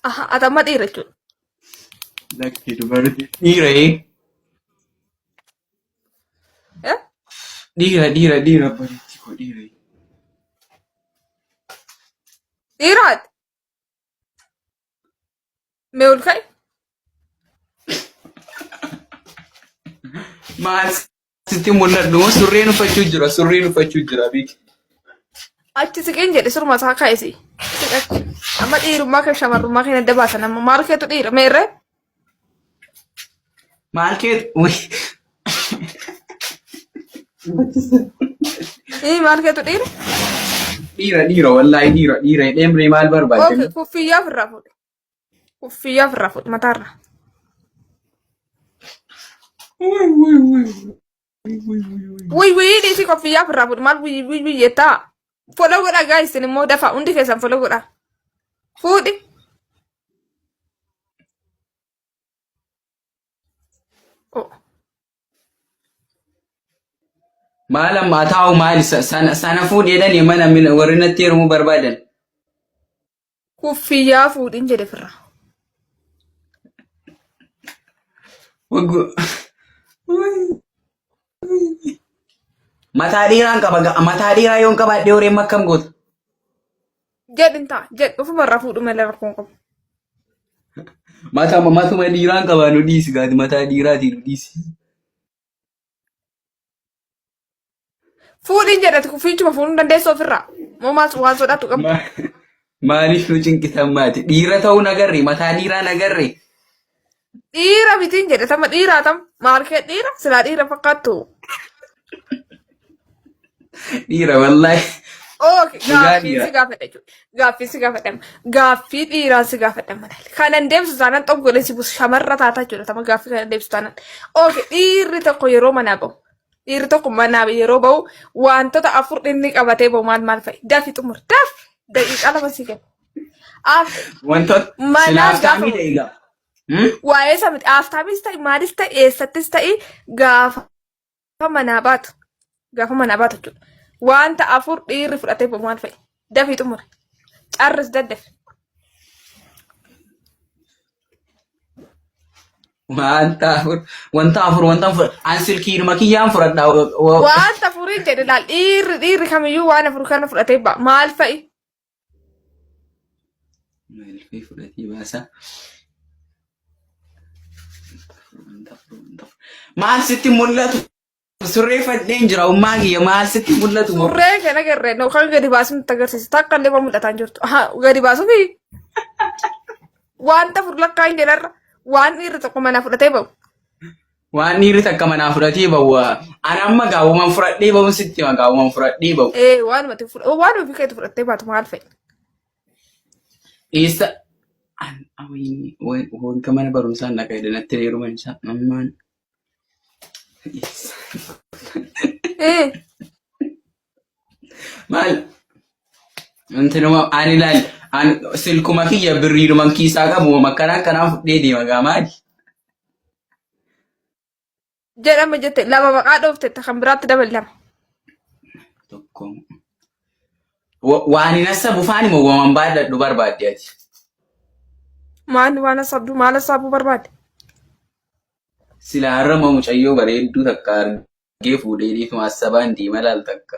Aha, ati amma dhiira jechuudha. Lakki dubartii. Dhiira ee. Eh? Dhiira dhiira dhiira obboleettii koo dhiira. Dhiiraati. Mee ol ka'i. Maal sitti mul'adhu moo surreen uffachuu jira surreen uffachuu jira beeki. Achi siqeen jedhe surma isaa kaa'isi. Siqachi. Amma dhiirummaa kee shamarrummaa kee adda baasan amma maal keetu dhiira meerree? Maal kee Ii maal keetu dhiira? Dhiira dhiira wallaahi dhiira dhiira hidhee maal barbaadde? Ofi kuffiyyaa ofirraa fuudhe. Kuffiyyaa ofirraa fuudhe mataarraa. Wuy wuy wuy wuy wuy wuy wuy. Wuy wuy dhiisii kuffiyyaa ofirraa fuudhe maal wuy wuy wuy jettaa? Follow godhaa guys isin immoo dafaa hundi keessan follow godhaa. Fuudhi. Oh. Maal ammaa taa'u maali sana sana fuudhi jedhanii mana mina warri natti heerumuu barbaadan. Kuffiyyaa fuudhin jedhe firra. Waggu- Mataa dhiiraan qaba mataa dhiiraa yoon qabaadhe horeen akkam goota? Jedhin ta'a jedh ofuma irraa fuudhu malee rakkoon qabu. Matuma matuma dhiiraan qabaa nu dhiisi gaati mataa dhiiraatii nu dhiisi. Fuudhin jedhati kuffiichuma fuudhuu dandeessu ofirraa. Moo maal waan sodaattu qabda? Maaliif nu cinqitan maati? Dhiira ta'uu nagarre mataa dhiiraa nagarre. Dhiira mitiin jedhe tama dhiiraa tam maal kee dhiira silaa dhiira fakkaattu. Dhiira wallaahi. Okay, Dhugaa gaaffii dhiira. si gaafadha jechuudha. Gaaffii si gaafadha. Gaaffii dhiiraan si gaafadha malee. Kanan deemsu taanaan xobbo godhee si buusu shamarra taataa jechuudha. Tama gaaffii kana deemsu taanaan. Okay, dhiirri tokko yeroo manaa bahu. Dhiirri tokko manaa yeroo bahu wantoota afur inni qabatee bahu maal maal fa'i? Dafi xumur. Daf! Daqiiqaa 2 si kenna. Wantoota Manaa silaaf gaafa taamii ta'e egaa. Hmm? Waa'ee isa miti. Aftaamis ta'e maalis ta'e eessattis ta'e gaafa manaa baatu. Gaafa manaa baatu jechuudha. Wanta afur dhiirri fudhatee bahu maal fa'i? Dafii xumure. Carris daddafi. Wanta afur wanta afur wanta afur an silkiidhuma kiyyaan fudhadha. Wanta afuriin jedhe laal dhiirri dhiirri kamiyyuu waan afur kana fudhatee ba'a. Maal fa'i? Maal fa'i fudhatee baasa? Wanta afur wanta afur. Maal sitti mul'atu? Surree fadheen jira ummaa kiyya maal sitti mul'atu moo? Surree kana garree no kan gadi baasuun nutti agarsiisa. Takka illee waan mul'ataa hin jirtu. Aha, gadi baasuufi wanta afur lakkaa hin jedharra waan dhiirri tokko manaa fudhatee bahu. Waan dhiirri takka manaa fudhatee bahu ani amma gaawwaman fudhadhee bahuun sitti hima gaawwaman fudhadhee bahu. Ee waanuma ati fudha waan ofii keetu fudhattee baatu maal fa'i? Eessa an awii wanta mana barumsaan dhaqa jedhe natti heeruman isaa ammaan. Ee Maal intinuma ani laal an silkuma kiyya birriidhuman kiisaa qabu akkanaa akkanaa fudhee deema gaa maali? Jedhama jette lama maqaa dhoofte kan biraatti dabali lama. Tokko. Waan hin hassabu faani moo waan baadhadhu barbaadde ati? Maal waan hassabdu maal hassaabuu barbaadde? Sila har'a moo mucayyoo bareedduu takka argee fuudhee dhiifama hassabaan deema laal takka.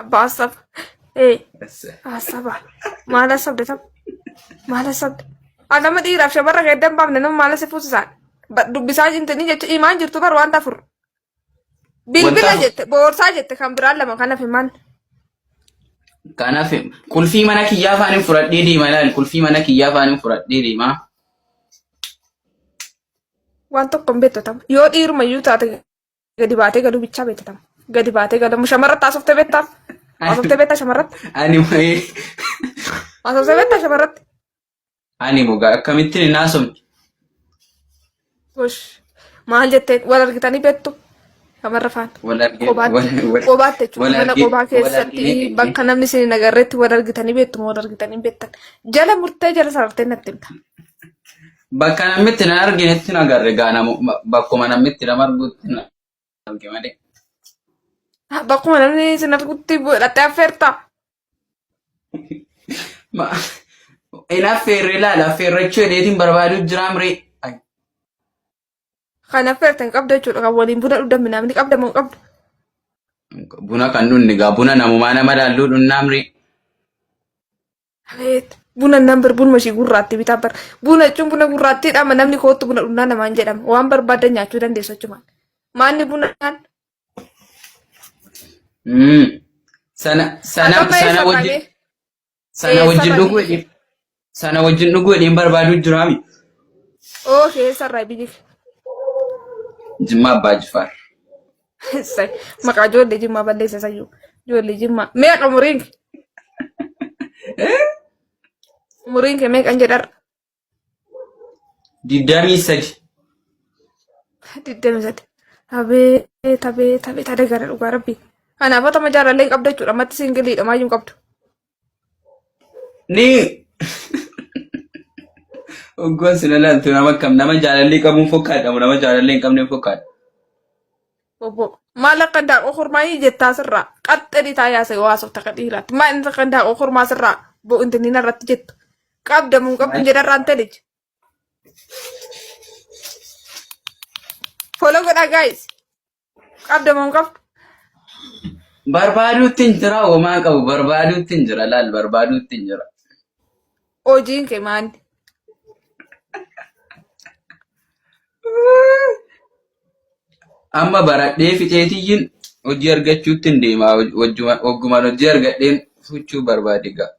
Abbaa hassaba. Ee hassaba. Maal hassabde tam? Maal hassabde? Adama dhiiraaf shamarra keeddan baafne nama maal si fuusisaan? Dubbisaa jintanii jecha imaan jirtu bar wanta afur. Bilbila afur. Jette boorsaa jette kan biraan lama kan hafe maal? Kanaaf qulfii mana kiyyaa faanin fudhadhee deema laal qulfii mana kiyyaa faanin fudhadhee deema. Waan tokko hin beektu tam. Yoo dhiiruma iyyuu taate gadi baatee galuu bichaa beektu tam. Gadi baatee galuu shamarratti haasoftee beektaa? Haasoftee beektaa shamarratti? Ani wayii Haasoftee beektaa shamarratti? Ani mugaa akkamittiin hin haasofne. Gosh. Maal jetteen wal argitanii beektu? Shamarra faana. Wal argee Qobaatti wal wal qobaatti jechuudha. wal Mana argee qobaa wal keessatti arginee beekne. bakka namni isin hin agarreetti wal argitanii beektu moo wal argitanii hin beektan? Jala murtee jala sarartee natti himta. Bakka namni itti na arginetti na agarre gaa namu bakkuma namni itti nama argutti na arge malee. Ah, bakkuma namni isin argutti godhattee affeerta. Ma- Hin affeerre laala affeerrachuu jedheetiin barbaaduu jiraam ree. Ay, Kan affeertan qabda jechuudha. Kan waliin buna dhugdan minaamni qabda moo hin qabdu? Buna kan dhunne gaa buna namumaa nama laalluu dhunnaam ree. Abeet buna nan bar bunuma ishii gurraattii bitaa bar. Buna jechuun buna gurraattiidha amma namni koottu buna dhugnaa namaan jedhama. Waan barbaadan nyaachuu dandeessu achumaan. Maanni bunaan Sana sana akkam sana eessa wajjin baanee? sana Eessa wajjin dhuguu baanee? jedheen sana wajjin dhuguu jedheen barbaaduu jiraami. Oo keessa irraa biyyi. Jimmaa Abbaa Jifaar. Sai, maqaa ijoollee Jimmaa balleessa sayyuu. Ijoollee Jimmaa. Meeqa umuriin kee? Umuriin kee meeqan jedharra? 23. 23. Abeet abeet abeet adagara dhugaa rabbii. Kanaaf otama jaalallee hin qabdu jechuudha. Ammatti siingiliidha maayyuu hin qabdu. Ni Oggoon si lalaaltu nama akkam nama jaalallee qabuun fokkaadha moo nama jaalallee hin qabneen fokkaadha. Obbo maal akka daaqoo kormaayii jettaa sirraa qaxxadii taa yaasa yoo haasofta akka dhiiraatti maal inni akka daaqoo kormaa sirraa bo'intinni irratti jettu qabda moo hin qabdu jedharraan ta'e Follow godhaa guys. Qabda moo hin qabdu? Barbaaduutti hin jira homaa qabu barbaaduutti hin jira laal barbaaduutti hin jira. Hojiin kee maali? Amma baradhee fixeetiyyin hojii argachuutti hin deema oggumaan hojii argadheen fuchuu barbaade gaa.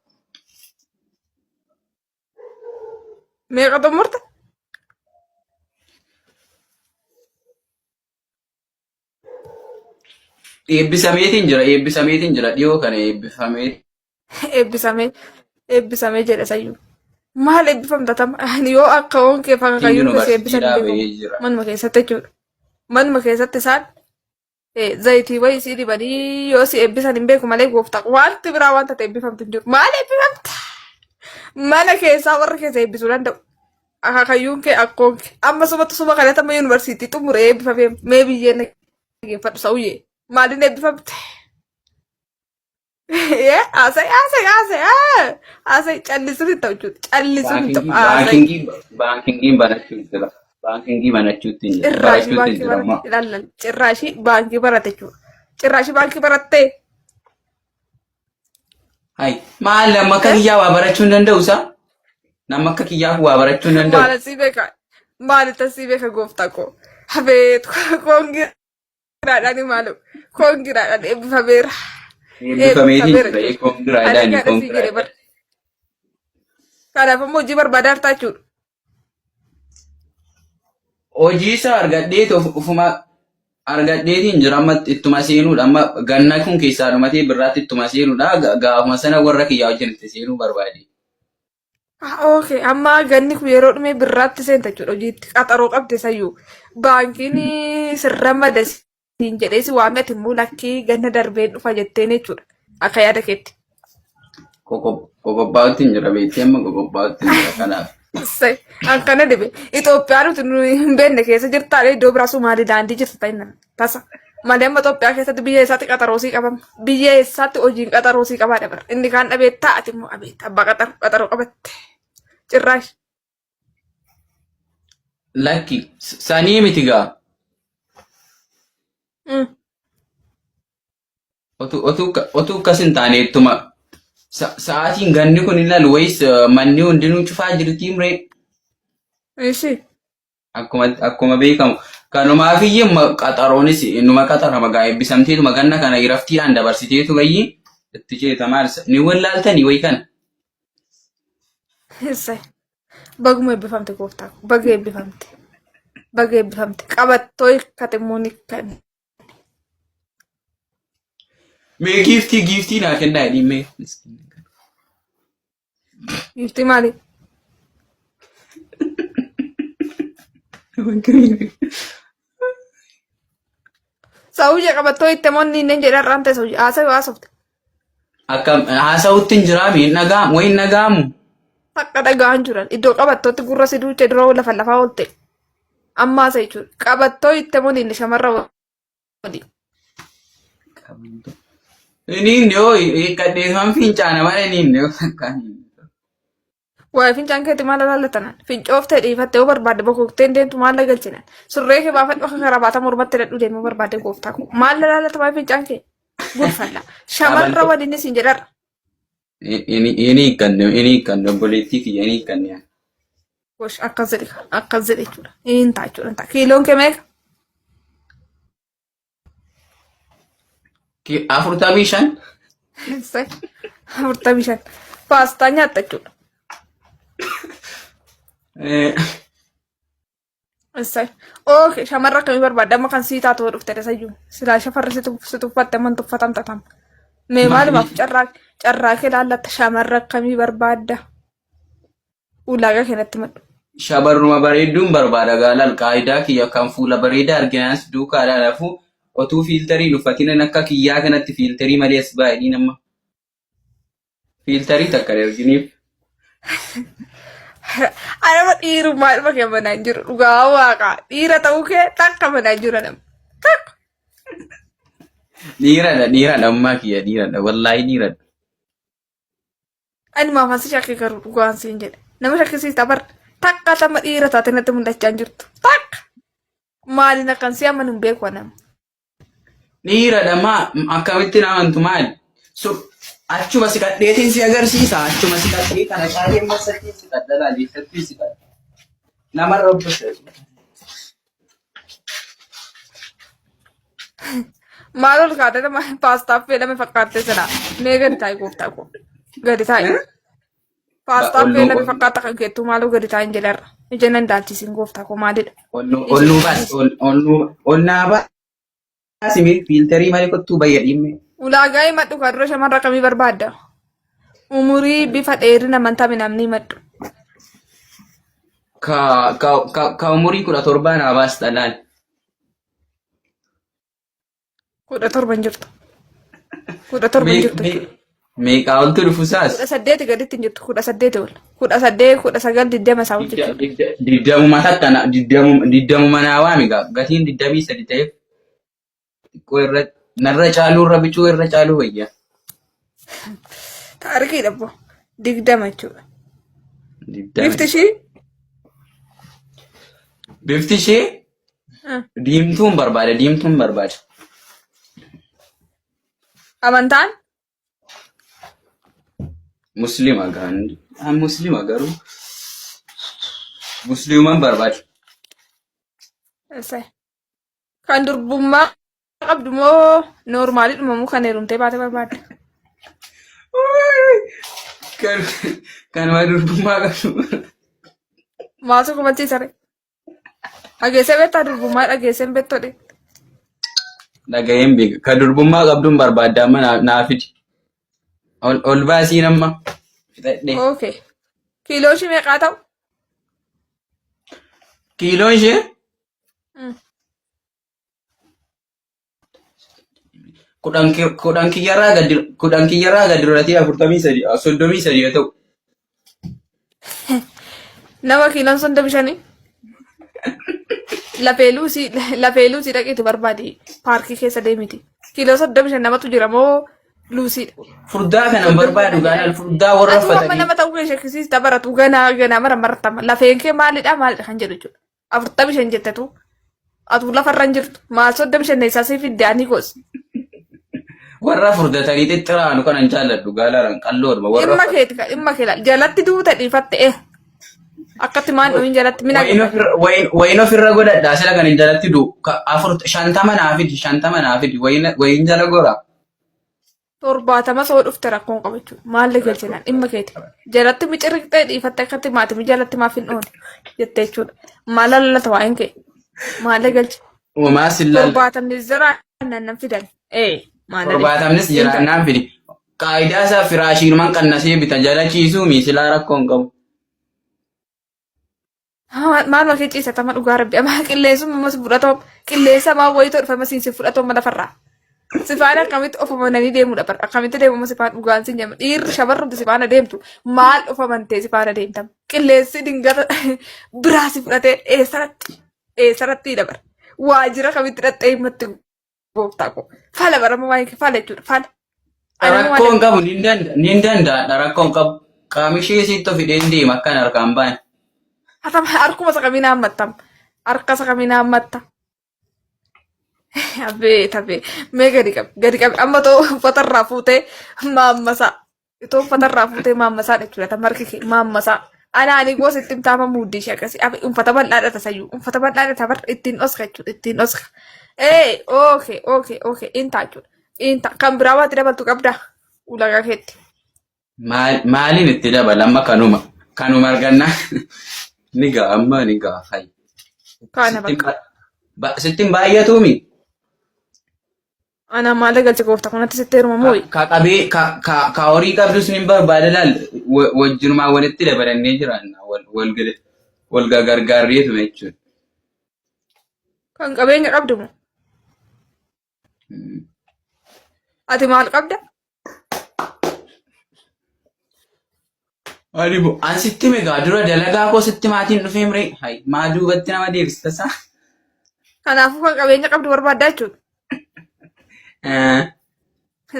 Meeqa xumurte? Eebbisameetiin jira eebbisameetiin jira dhiyoo kana eebbifamee Eebbisamee eebbisamee jedha sayyuu. Maal eebbifamta tam ani yoo akka oon kee fakkayyuu keessa eebbisan yuunivarsiitiidhaa beekamu. bahee jira. Manuma keessatti jechuudha. Manuma keessatti isaan zayitii wayii sii dibanii yoo si eebbisan hin beeku malee gooftaa wanti biraa wanta ta'e eebbifamtu hin jiru. Maal eebbifamta? Mana keessaa warra keessa eebbisuu danda'u. Akaakayyuun kee akkoon kee amma sumatti suma kanatti amma yuunivarsiitii xumuree eebbifamee mee biyyeen dhageeffadhu sa'uyyee maaliin eebbifamte? Haasa'e haasa'e haasa'e haasa'e callisuun hin ta'u jechuudha. Callisuun hin ta'u haasa'e. Baankingii baankingiin banachuutti jira. Baankingii banachuutti hin jira. Cirraashii Barachuutti hin baankii jira ammaa. barate ilaallan cirraashii baankii barate jechuudha. Cirraashii baankii barattee Hai maal nama akka kiyyaa waa barachuu hin danda'u isaa? Nama akka kiyyaa waa barachuu hin danda'u. maal asii beeka maal tasii beeka gooftaa koo. Abeet koongiraadhaan maalu koongiraadhaan eebbifameera. Eebbifameetiin Eebbifameera jira. jechuudha. Koongiraadhaan Ani kan asii jedhe koongiraadhaan. bara. Kanaaf immoo hojii barbaadaa jirta jechuudha. Hojii isaa argadheet ofuma argadheetiin jira amma ittuma seenuudha amma ganna kun keessaa dhumatee birraatti ittuma seenuudha gaafuma sana warra kiyyaa wajjin itti seenuu barbaade. Ah, okay. Amma ganni kun yeroo dhume birraatti seenta jechuudha hojiitti. Qaxaroo qabde sayyuu. Baankiin sirra madasiin jedhee si waame ati immoo lakkii ganna darbeen dhufa jetteen jechuudha. Akka yaada keetti. Qoqobbaa'utti hin jira beektee amma qoqobbaa'utti hin jira kanaaf. Sai, an kana dhibe. Itoophiyaa nuti nu hin beekne keessa jirta iddoo biraa Somaalilaandii jirta ta'inna tasa. Malee amma Itoophiyaa keessatti biyya eessaatti qaxaroo sii qabama. Biyya eessaatti hojiin qaxaroo sii qabaa dabar. Inni kaan dhabee taa'ati immoo abeet abbaa qaxaroo qaxaroo qabatte. Cirraash. Lakki sanii miti gaa. Otuu akkas hin taane ittuma sa'aatiin ganni kun ilaalu wayis manni hundinuu cufaa jirtiim ree. Ishi. Akkuma beekamu kanumaaf iyyuu qaxaroonis numa qaxarama gaa eebbisamteetuma ganna kana iraftiidhaan dabarsiteetu bayyee itti ceeta maal ni wallaaltanii wayi kana. Isse. Baguma eebbifamte gooftaa koo. Baga eebbifamte. Baga eebbifamte. Qabattoo hiikkate immoo ni kan. Mee giiftii giiftii naa kennaa jedhiin mee. Giiftii maali? Sa'uuyya qabattoo itti immoo inni inni jedhan irraan ta'e sa'uuyya haasa'u haasofte. Akka haasa'utti hin jiraami hin dhaga'amu wayi hin dhaga'amu. Akka dhaga'an jiran iddoo qabattootti gurra si duuchee dura lafa lafaa oolte. Amma haasa jechuudha. Qabattoo itti immoo inni shamarra waliin. Inni inni yoo hiikkadheesuman fincaana malee inni inni yoo takkaan. Waa'ee fincaan keetti maal laallatanan? Fincooftee dhiifattee yoo barbaadde bokoktee hin deemtu maal galchinan? Surree kee baafadhu akka karabaata mormatti hidhadhu deemuu barbaadde gooftaa koo. Maal laallata waa'ee fincaan kee? Gulfalla. Shamarra Qabanto. waliin isin jedharra. Inni hiikkanne inni hiikkanne obboleettii kiyya inni hiikkanne. Gosh akkas jedhe akkas jedhe jechuudha. Hin ta'a jechuudha hin ta'a. Kiiloon kee meeqa? 45. 45. Paastaa nyaatta jechuudha. Essay. Okay, shamarra akkamii barbaadda? Amma kan sii taatu dhufte tasayyuu. Silaa shafarri si tuffatte amma hin tuffatamta tam. Mee maalumaaf carraa carraa kee laallatta shamarra akkamii barbaadda? Ulaagaa kee natti madhu. Shamarruma bareedduun barbaada gaalal qaayidaa kiyya kan fuula bareedaa arginaanis duukaadhaan hafu otuu fiiltarii hin uffatinan akka kiyyaa kanatti fiiltarii malee as baay'ee nama fiiltarii takka hin erginiif. Anama dhiirummaa dhuma kee manaa hin jiru. Dhugaa waaqaa dhiira ta'uu kee takka manaa hin jiru nama. Takka. Dhiiradha dhiiradha ammaa kiyya dhiiradha wallaahi dhiiradha. Ani maafan si shakke garuu dhugaan siin jedhe. Nama shakkisiista bar takka tama dhiira taate natti mul'achaa hin jirtu. Takka. Maaliin akkan si amanu hin beeku anam. Dhiiradha maa akkamitti na amantu maali? So achuma si qadheetiin si agarsiisa achuma si qadhee kana caalee marsattiin si qadha laal eessattiin si qadha. Namarra obbisa. Maal ol kaatee nama paastaa feelame fakkaattee sana. Mee gadi taa'i gooftaa koo. Gadi taa'i. Paastaa feelame fakkaata kan keettuu maaloo gadi taa'i hin jedharra. Ija nan daalchisiin gooftaa koo maalidha? Ol nuu baas ol naa baasi mee fiiltarii malee kottuu bayya dhiimme. Ulaagaa himadhu kan dura shamarra akkamii barbaadda? Umurii bifa dheerina amantaa namni himadhu. Ka ka ka ka umurii 17 naa baasta laal. 17 hin jirtu. 17 hin jirtu jechuudha. Meeqaa oltu dhufu isaas? 18 gaditti hin jirtu. 18 ol. 18, 19, 20 isaa ol jechuudha. Digdamuma takka digdamuma naa waami gaa gatiin 23 ta'eef xiqqoo irra narra caaluu irra bicuu irra caaluu wayya. Taarikiidha boo. 20 jechuudha. 20. Bifti ishii? Bifti ishee diimtuun barbaada diimtuun barbaada. Amantaan? Muslima gaan muslima garuu musliiman barbaada. Essay. Kan durbummaa qabdu moo noormaalii dhumamuu kan heerumtee baate barbaadda? Kan kanuma durbummaa qabdu. Maaltu kumachiisa ree? Dhageessee beektaa durbummaa dhageessee hin beektu dhee? Dhaga'een beeka. Kan durbummaa qabduun barbaadda amma naa fidi. Ol baasiin amma. Fixadhee. Okay. Kiiloo ishii meeqaa ta'u? Kiiloon ishee 10 kiyyarraa gadi rolatee 43 33 yoo ta'u. Nama kiiloon 35. Lafee luusii dhaqiitu barbaadi paarkii keessa deemiti. Kiiloo 35 namatu jira moo luusiidha? Furdaa kana hin barbaadu gaanaan furdaa warra Atuu amma uffatanii. nama ta'uu kee shakkisiista baratu ganaa ganaa mara maratama. Lafeen kee maalidha maalidha kan jedhu jechuudha. 45 jettetu atuu lafarra hin jirtu. Maal 35 isaa siif fidde ani goos. Warra furdatanii xixxiraanu kana hin jaalladhu gaalaadhaan qalloodhuma warra Dhimma keeti ka dhimma kee laal. Jalatti duuta dhiifatte eh. Akkatti maan dhumin jalatti mina Wayin ofirra wayin ofirra godhadhaa sila kan hin jalatti du'u afur 50 naa fidi 50 naa fidi wayin wayin jala gora. 70 soo dhufte rakkoon qabu jechuudha. Maalli galchinaan dhimma keeti. Jalatti miciriqxee dhiifatte akkatti maatii jalatti maaf hin dhoone jette jechuudha. Maal lallata waa'een kee? Maalli galche? Uumaa sin lalla. 70 jiraannaan nan fidan. Ee maal 70nis jiraannaan fidi. Qaayidaa isaa firaashiinuman qannasee bita jala ciisuu miisilaa rakkoo hin qabu. Maal kee ciisa tama dhugaa rabbi amma qilleensuma ammas fudhatoo qilleensa maa wayitoo dhufe amma siin si fudhatoo amma lafarraa. Sifaan akkamitti of amananii deemudha bar akkamitti deemu amma sifaan dhugaan siin jedhama dhiirri shamarrumti sifaana deemtu maal of amantee sifaana deemtam qilleensi dingata biraa si fudhatee eessarratti eessarratti dha bar waajjira kamitti dhaqxee himatti gooftaa koo fala bara amma waa'ee kee fala jechuudha fala. Ani amma Rakkoo hin qabu nin danda'a rakkoo hin qabu. Qaamni ishee sitti of hidheen deema akkan harkaan baane. Hatam harkuma isa kamiin haammattam? Harka isa kamiin haammatta? Abeet abeet. Mee gadi qabi gadi qabi amma too uffata irraa fuutee maammasaa. Itoo uffata irraa fuutee maammasaa jechuudha. Tam harki kee maammasaa. Ana ani gosa ittiin taama muuddii ishee akkasii. Abe uffata bal'aadha tasayyuu. Uffata bal'aadha tabar ittiin dhoska jechuudha. Ittiin dhoska. Ee okay okay okay intaa jechuudha. Intaa kan biraa waati dabaltu qabdaa ulagaa keetti. Maaliin itti dabala amma kanuma kanuma argannaa ni ga'a amma ni ga'a hayi. Kana bakka. Sittiin baay'atuumi. Ana maal galche goofta kanatti sitti heeruma mooyi. Ka qabee ka ka ka horii qabdus ni barbaada laal wajjinumaa walitti dabalannee jiraanna wal wal wal gargaarreetuma jechuudha. Kan qabeenya qabdu moo? Ati maal qabda? Ani bu an sitti megaa dura dalagaa koo sitti maatiin dhufee mire hay maa duubatti nama deebista isaa. Kanaafuu kan qabeenya qabdu barbaaddaa jechuudha.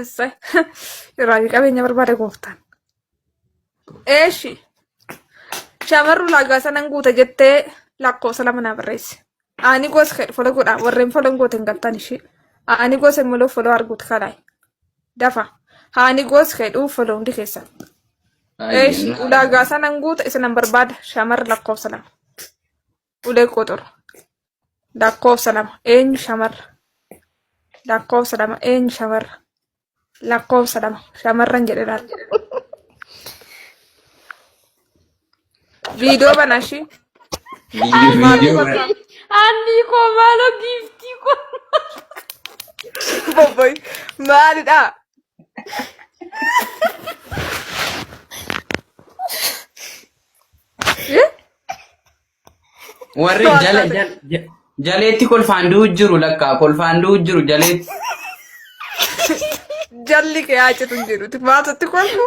Issa. Irraa qabeenya barbaada gooftaan. Eeshi. Shamarru laagaa sanan guuta jettee lakkoofsa lama naa barreessi. Ani gosa fedhu follow godha warreen follow hin goote hin galtan ishee. Ani gosa immoo follow arguuti kalaay. Dafa. Ani gosa fedhu follow hundi keessan. Eesh ulaagaa sanan guuta isa nan barbaada shamarra lakkoofsa lama. Ulee qoxoru. Lakkoofsa lama eenyu shamarra. Lakkoofsa lama eenyu shamarra. Lakkoofsa lama shamarran jedhe laal. Viidiyoo banaa ishii. Viidiyoo bana. Anni koo maaloo giiftii koo. Bobboy maalidha? Eh? Warri jala jala jaleetti kolfaan du'u jiru lakkaa kolfaan du'u jiru jaleetti. Jalli kee haa citu hin jedhuti. Maatatti kolfu?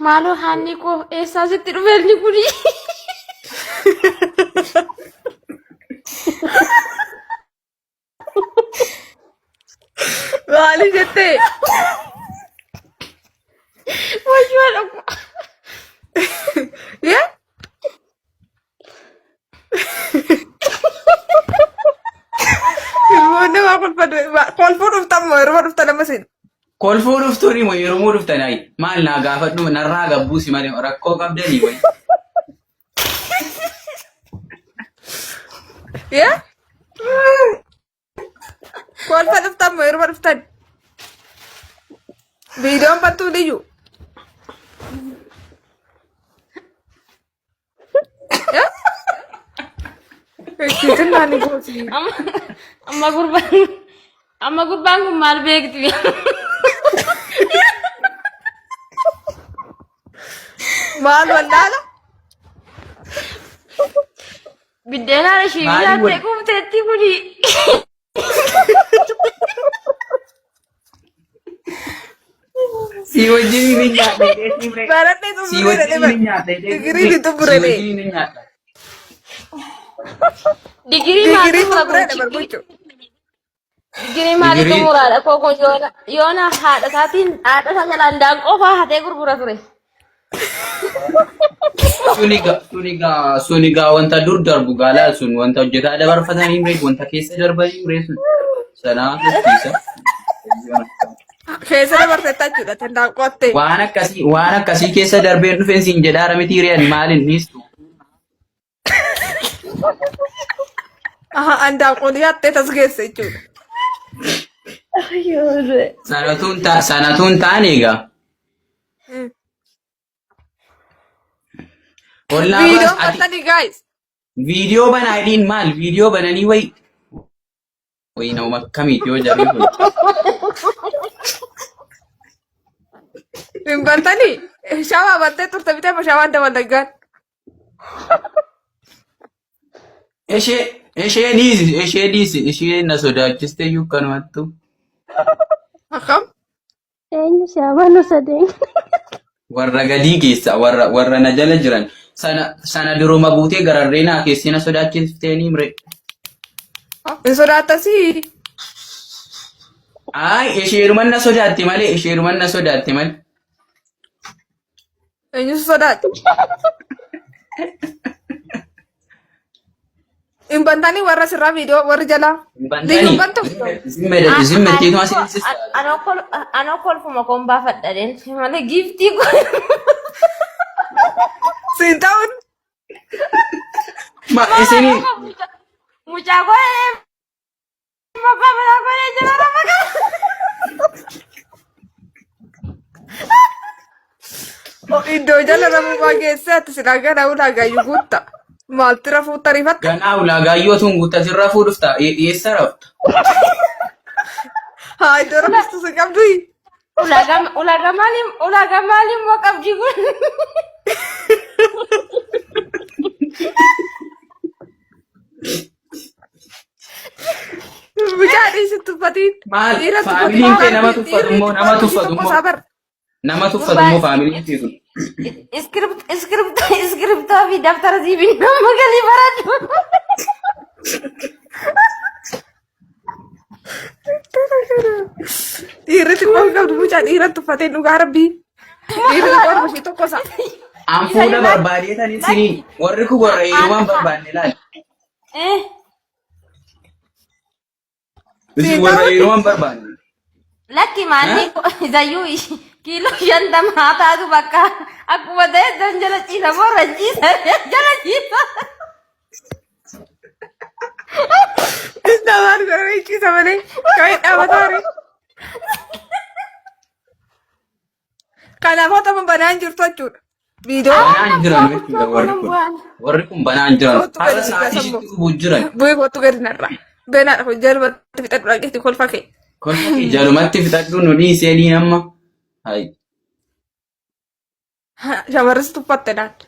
Maaloo haanni koo eessaa sitti dhufe inni kuni? Maali jettee? Wayyoo dhaqu. Yee? Ilmoon namaa kolfuu dhuftan moo yeroo dhuftan amma isin? Kolfuu dhuftuuni moo yeroo dhuftan ayi maal naa gaafadhu narraa gabbuusi malee rakkoo qabdanii wayi. Yee? Kolfa dhuftan moo yeroo dhuftan? Viidiyoon battuu liyyu. Ittiin naani gooti. Amma amma gurbaan amma gurbaan kun maal beekti? Maal wallaala? Biddeenaan ishii Maali nyaattee wal- quufteetti kuni. Si wajjin ni nyaadha jedhee si Baradhee Si xumuree wajjin dhadhe ni nyaadha jedhee Digirii ni Si xumuree wajjin ni nyaadha. Digirii maal Digirii xumura kun xumuree dha chikkii? bargocho. Digirii maalii Digirii xumuraadha koo kun yoona yoona haadha isaatiin haadha isaa jalaan daanqoo fa'aa hatee gurgura ture. Suni gaa wanta dur darbu gaalaa sun wanta hojjetaa dabarfatanii mire wanta keessa darbanii mire sun sanaa tursiisa. Keessa dabarteetta jechuudha tan daanqoottee. Waan akkasii keessa darbeen dhufeen siin jedhaara miti reen maalin dhiistu. Aha andaanqoon yaattee tasgeesse jechuudha. Sanatuun taane egaa. Ollaa baas Viidiyoon ati battanii guys. Viidiyoo banaa jedhiin maal viidiyoo bananii wayi wayi nama akkamiiti yoo jarri kun. Hin bantanii shawaa bantee turte bitee ma shawaan dabalaggaan. Ishee ishee dhiisi ishee dhiisi ishee na sodaachiste iyyuu kanumattu. Akkam? Eenyu si amanu sadeen. Warra gadii keessa warra warra na jala jiran sana sana duruma buutee gararree naa keessi na sodaachifteenii mire. Hin sodaattasii. Ayi isheeruman na sodaatti malee isheeruman na sodaatti malee. Eenyu si sodaata? Hin bantanii warra sirraa viidiyoo warri jalaa. Hin Liyyuu bantanii. hin bantu? Zimma jetteetuma seensista. Anoo kolfuma koon baafadha deemte malee giiftii kun. Siin ta'uun Ma isinii Mucaa koo abbaa manaa koo jala rafa kana. Iddoo jala rafuu geessee ati silaa gara ulaagaayyuu guutta. Maalti rafuu tariifatta? Ganaa ulaagaayyoo tun guuttatin rafuu dhufta. Eessa rafta? Haa iddoo rafistu si qabdu. Ulaagaa ulaagaa maalii ulaagaa maalii immoo qabdi kun? Mucaa dhiisi tuffatiin. Maal Dhiira tuffatiin. faamiliin kee nama tuffatu immoo nama Dhiirri tuffatu tokko immoo isaa bara. nama tuffatu immoo faamiliin kee sun. Iskiriptoo fi daftara siif hin nama galii baradhu. Dhiirri xiqqoo hin qabdu mucaa dhiira tuffateen dhugaa rabbii. Dhiirri xiqqoo ishee tokko isaa. An fuula barbaadeetan isinii warri kun warra heerumaan barbaanne laal. Eh, Isin warra heerumaan barbaanne. Lakki maalli isayyuu kiiloo 50 taatu bakka akkuma ta'e dan jala ciisa moo rajiisa jala ciisa. Namaan godhamee ciisa malee kan dhaabataare. Kanaafuu tapha banaan jirtu jechuudha. Viidiyoo Banaan jiran jechuudha warri kun. Warri kun banaan jiran. Kootu Har'a gadi sa'aatii sammuu. ishitti dhufuu jiran. Bu'ee kootu gadi narraa. Beenaa dhafu jalumatti fixadhu dhaqeetti kolfa kee. Kolfa kee jalumatti fixadhu nu dhiisee niin amma. Hayi. Shamarris tuffatte laata.